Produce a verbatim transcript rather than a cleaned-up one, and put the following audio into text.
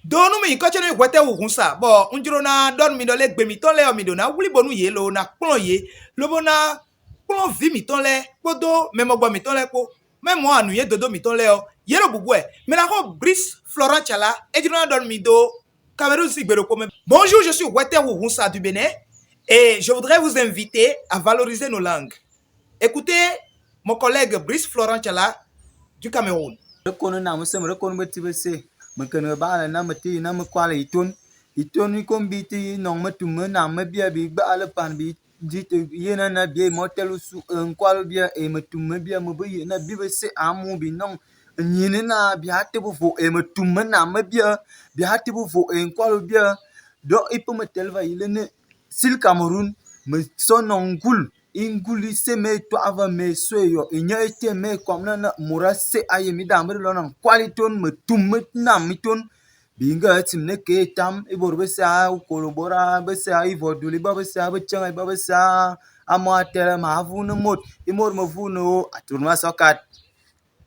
Do nú mì nyǐkɔ ce nú hwɛtɛ́ hu hun sa, bɔ un jló ná ɖɔ nú mi ɖɔ lé gbe mǐtɔn lɛ́ɛ ɔ́, mi ɖǒ ná wlí bónú yě loo ná kplɔ́n yě, lobo ná kplɔ́n vǐ mǐtɔn lɛ́ɛ kpódó mɛmɔgbɔ mǐtɔn lɛ́ɛ kpó. Mɛ mɔ̌ a nǔnywɛ́ dodó mǐtɔn lɛ́ɛ ɔ́, yě ɖo bǔbú wɛ. Mɛ ná xɔ Brice Florent Tsala, é jló ná ɖɔ nú mi dó Cameroun sín gbe ɖokpó mɛ. Bonjour, je suis Houetté Rouhou Sa du Bénin et je voudrais vous inviter à valoriser nos langues. Écoutez mon collègue Brice Florent Tsala du Cameroun. Ɖokonu na mu se, ɖokonu be ti be se. Me kene ba le na me ti na me kwa le iton. Iton ni kon bi ti nɔ me tu me na me bia bi gba le pan bi di te ye na na bi mɔtɛlu su en kwa le bia e me tu me bia me be ye na bi be se amu bi nɔ. Nyi ne na bia te bo vo e me tu me na me bia, bia te bo vo en kwa le bia. Dɔ ipo me tɛlu va yi le ne sil Cameroun, me sɔ nɔ ngul. Inguli se mɛ tɔ ava mɛ so yɔ inyɔ ete mɛ kɔm na na mura se aye mi da mɛ lɔ na kwali ton me tum me na mi ton. Binga tim ne ke tam ibor be sa kolobora be sa ivɔ duli ba be sa be changa ba be sa amɔ atɛlɛ ma avu ne mot imor me vu no atur ma sɔkat.